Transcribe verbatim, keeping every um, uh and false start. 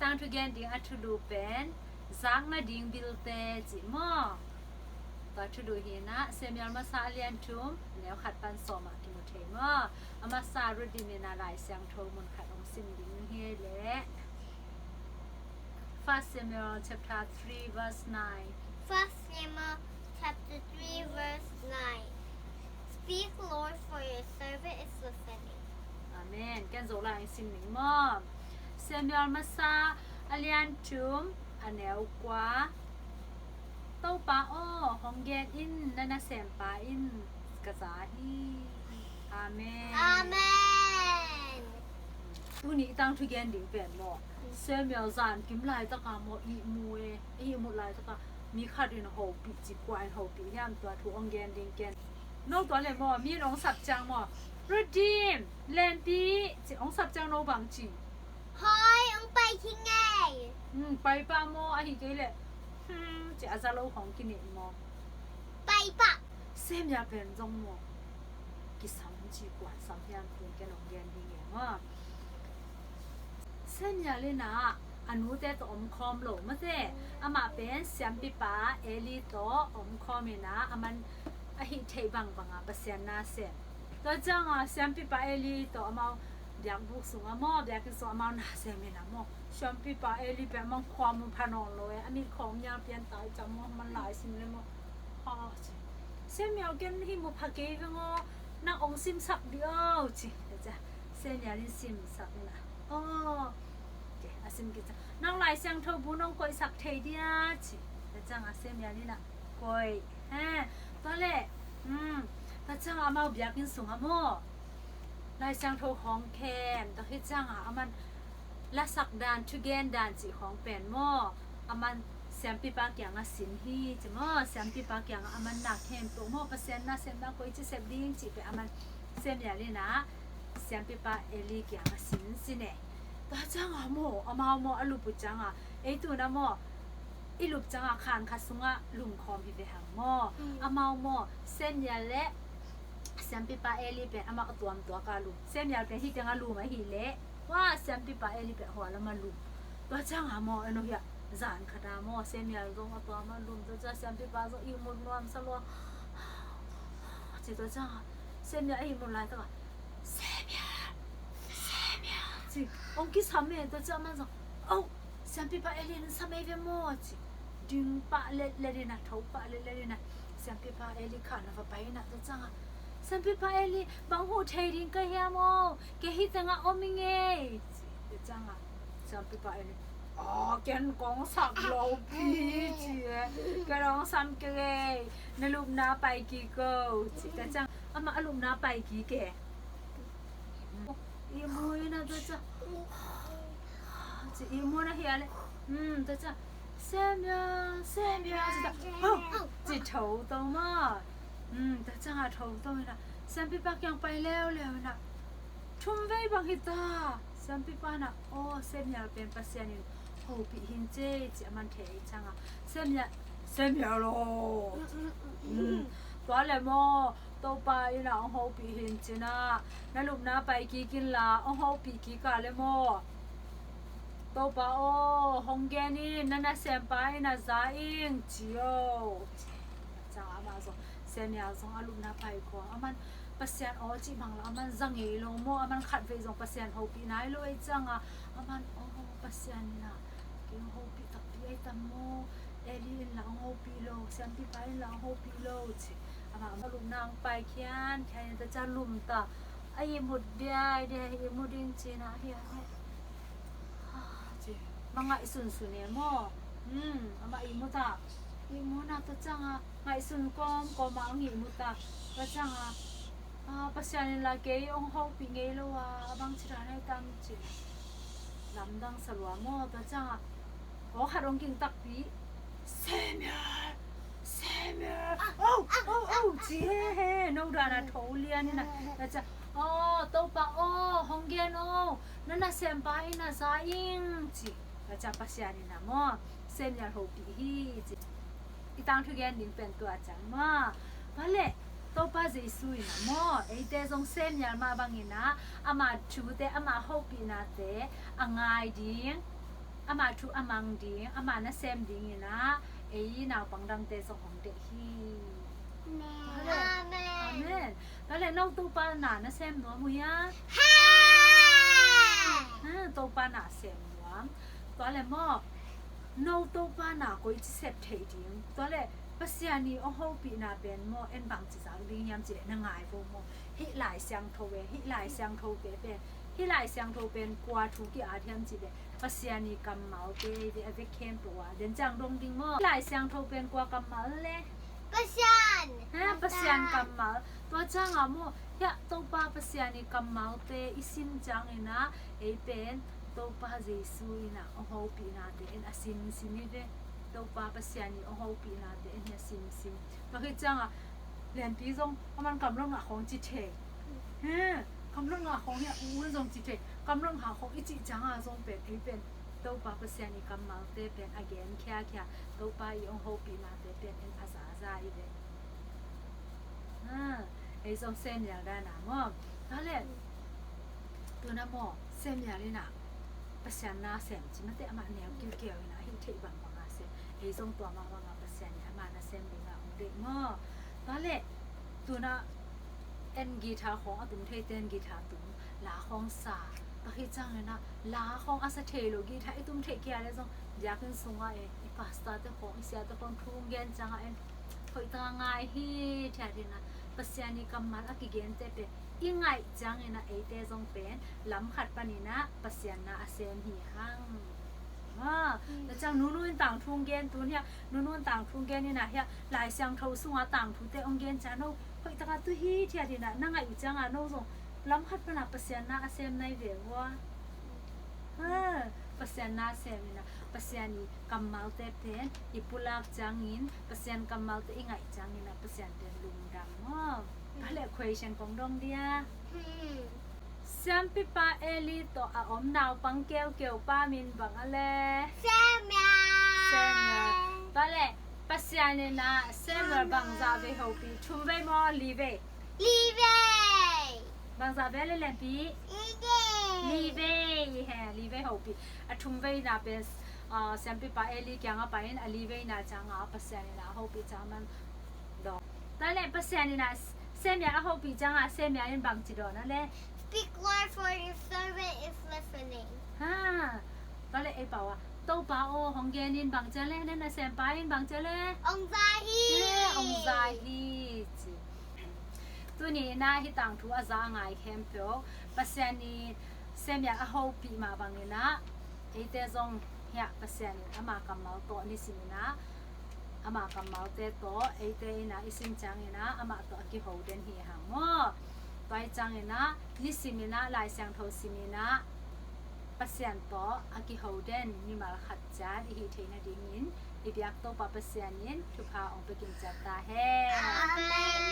Tangthu gen ding a thulu pen zak nading bilte cih maw? Tua thulu hi inah Samuel masa a lian thum neu khat pan sawm ah kimu thei maw? A masa Ruth Dim inah Lai Siangtho mun khat hong sim ding hi leh First Samuel chapter three verse nine. First Samuel chapter three verse nine. Speak, Lord, for your servant is listening. Amen. Ken Zolai in sim ning maw? Samuel masa a lian thum a neu kua. Topa aw, hong gen in, na nasempa in ka za hi. Amen. Amen. Tuni i tangthu gen ding pen maw, Samuel zan kim laitaka maw, ihmu e, ihmut laitaka mi khat in a hopih ci, kua in hopih hiam, tua thu hong gen ding ken. No tua le maw, mi in hong sap ciang maw, Ruth Dim, lenpi ci, hong sap ciang no bang ci? Hoi, hong pai khin ngei. Hmm, pai pah maw, ahi kei leh, hmm, ci a za lo hong kinih maw? Pai pah. Samuel pen zong maw, kisam ci, kuan sam hiam, tun ken hong gen ding e maw? Samuel inah a nute tawh om khawm lo mate. Amah pen siampipa Eli tawh om khawm inah aman a hih theih bangbanga Pasian na sem. Tua cianga siampipa Eli tawh amau biakbuk sungah maw, biakinn sungah amau na sem inah maw, siampipa Eli pen amang khua mu pha nawn lo e, a mit khawng mial pian tai cam maw, man lai sim le maw. Ha, ci. Samuel, ken hih mu pha kei veng aw, nang hong simsak dih aw, ci. Tua ciang Samuel in simsak inah, aw, ci, a sim kik ciang, nang Lai Siangtho bu nong koihsak thei dia, ci. Tua cianga Samuel inah koih. He, tua leh, hmm, tua cianga amau biakinn sungah maw, Lai Siangtho khawng khem, tua khit cianga aman lasak dan, thugen dan cih khawng pen maw, aman siampipa kiangah sin hi ci maw, siampipa kiangah aman na khempeuh maw, Pasian na semna koici sep ding cih pen aman Samuel inah siampipa Eli kiangah sin, sin e. Tua cianga maw, amau maw a lup uh cianga, ei tuna maw, i lup cianga khan khat sungah lumkhawm hi ve hang maw. Mm. Amau maw, Samuel le siampipa Eli pen amah a tuamtuaka lum. Samuel pen hih tengah lum ahih leh, wa, siampipa Eli pen hua lamah lum. Tua cianga maw, eno hiah zan khata maw, Samuel zong a tuamah lum. Tua ciang siampipa zong ihmut nuamsa lua. Ci, tua cianga Samuel a ihmut laitaka, Samuel, Samuel, ci, hong kisam e. Tua ciang aman zong, oh, siampipa Eli in sam ei ve maw, ci. Ding pah letlet inah, tho pah letlet inah siampipa Eli khan a va pai inah, tua cianga, siampipa Eli, bang huh thei ding ka hiam aw, kei hih tengah om ing ei, ci. Tua cianga siampipa Eli, aw, ken kong sap lopi, ci e. Ken kong sam kei ei, na lupna pai kik o, ci. Tua ciang amah a lupna pai kik e. Ihmu inah, tua ciang, ci, ihmu na hia le. Hmm, tua ciang, Samuel, Samuel, ci ta, ci, tho to maw. Hmm, tua cianga tho to inah siampipa kiang pai leuleu inah, thum vei bang hi ta. Siampipa inah, aw, Samuel pen Pasian in hopih hi ci, ci aman thei cianga, Samuel, Samuel aw. Hmm, tua le maw, Topa inah hong hopih hi ci inah, na lupna pai kik inla, hong hopih kik a le maw, Topa aw, hong gen in, na nasempa in a za ing, ci o. Tua cianga amah zong, Samuel zong a lupna pai khawng, aman Pasian aw cih bang la aman za ngei lo maw, aman khatvei zong Pasian hopih nai lo ei cianga, aman, aw, Pasian inah kei hong hopih takpi ei tam maw, Eli in la hong hopih lo, siampipa in la hong hopih lo, ci. Amah a lupna hong pai khian, khian in, tua ciang lum ta. A ihmut diai diai, ihmu ding ci inah, hia, hia, ci, ma ngaihsunsun e maw. Hmm, amah ihmu ta. Ihmu inah, tua cianga ngaihsun kawmkawm a hong ihmu ta. Tua cianga, a, Pasian in la kei hong hopih ngei lo a, a bangci dan ei tam, ci. Lamdang sa lua maw. Tua cianga aw khat hong ging takpi, Samuel, Samuel, oh, oh, oh, ci he he, no dana tho lian inah. Tua ciang, aw, Topa aw, hong gen o, na nasempa in a za ing, ci. Tua ciang Pasian inah maw, Samuel hopih hi, ci. I tangthu gen ding pen tua ciang maw. Tua leh Topa Jesu inah maw, eite zong Samuel mah bang inah ama thute, ama hopihnate a ngai ding, Ama thu a mang ding, ama nasem dingin ah ei naupang dangte zong hong deih hi. Amen. Amen. Amen. Tua leh no Topa na nasem nuam uh hiam? Ha, Topa na sem nuam. Tua leh maw, no Topa na koici sep thei ding? Tua leh Pasian i hong hopihna pen maw, en bangci zak ding hiam cih leh na ngai vo maw. Hih Lai Siangtho e, hih Lai Siangtho pen, hih Lai Siangtho pen kua thu ki-at hiam cih leh Pasian i kammalte hi ve, a vek khempeuh ah. Den ciang dong ding maw. Hih Lai Siangtho pen kua kammal le? Pasian. Ha, Pasian kammal. Tua ciangah maw, hiah Topa Pasian i kammalte i sim ciangin ah ei pen Topa Jesu in ah hong hopihnate en a simsim hi ve. Topa Pasian i hong hopihnate en a simsim. Tua hi ciangah Lianpi zong a man kamlong ah khong ci thei. He, kamlong ah khong hiah u un zong ci thei. Kamlong ah khong i cih ciangah zong pen ei pen Topa Pasian i kammalte pen a gen khiakhia, Topa i hong hopihnate pen en a zaza hi ve. Ha, ei zong Samuel dan a maw. Tua leh tu-in ah maw, Samuel in ah Pasian na sem ci mate, amah neu kiukiau in ah hih theih bangbang a sem. Ei zong tua mah bangah Pasian in ama nasem dingah hong deih maw. Tua leh tu-in ah en guitar khong a tum theite in guitar tum, la khong sa. Tua hi ciangin ah la khong a sa thei lo guitar i tum theih kei leh zong biakinn sungah e, i pastor te khong, i sia te khong thu hong gen ciangah en hoih taka ngai hithiat in ah Pasian i kammal a kigente pen i ngaih ciangin ah eite zong pen lam khat panin ah Pasian na a sem hi hang. Ah, tua ciang Nunu in tangthu hong gen, tun hiah Nunu in tangthu hong gen in ah hiah Lai Siangtho sungah tangthute hong gen ciang no hoih taka tu hithiat in ah na ngaih ciangah no zong lam khat panah Pasian na a sem nai ve vua. Ha, Pasian na sem in ah Pasian i kammalte pen i pulak ciangin, Pasian kammalte i ngaih ciangin ah Pasian pen lungdam maw. Tua leh question kong dong dia. Siampipa Eli tawh a om naupang keukeu pa min bang a le? Samuel. Samuel. Tua leh Pasian in ah Samuel bangzah vei hopih? Thum vei maw, li vei? Li vei. Bangzah vei a le, Lianpi? Li vei. Li vei, he, li vei hopih. A thum veina pen, ah, Siampipa Eli kiangah pai in a li veina ciangah Pasian in ah a hopih ciang a man dawng. Tua leh Pasian in ah Samuel a hopih ciangah Samuel in bangci dawn a le? Speak, Lord, for your servant is listening. Ha. Tua leh ei pau ah, Topa aw, hong gen in, bangci a le, na nasempa in bangci a le? Hong za hi. He, hong za hi ci. Tuni in ah hih tangthu a za a ngai khempeuh Pasian in Samuel a hopih mah bangin ah eite zong hiah Pasian in ama kammal tawh nisimin ah, ama kammalte tawh eite in ah i sim ciangin ah amah tawh a kiho den hi hang maw. Tua hi ciangin ah nisimin ah Lai Siangtho simin ah Pasian tawh a kiho den mimal khat ciat i hih theih nadingin i biak Topa Pasian in thupha hong pia kim ciat ta hen. Amen.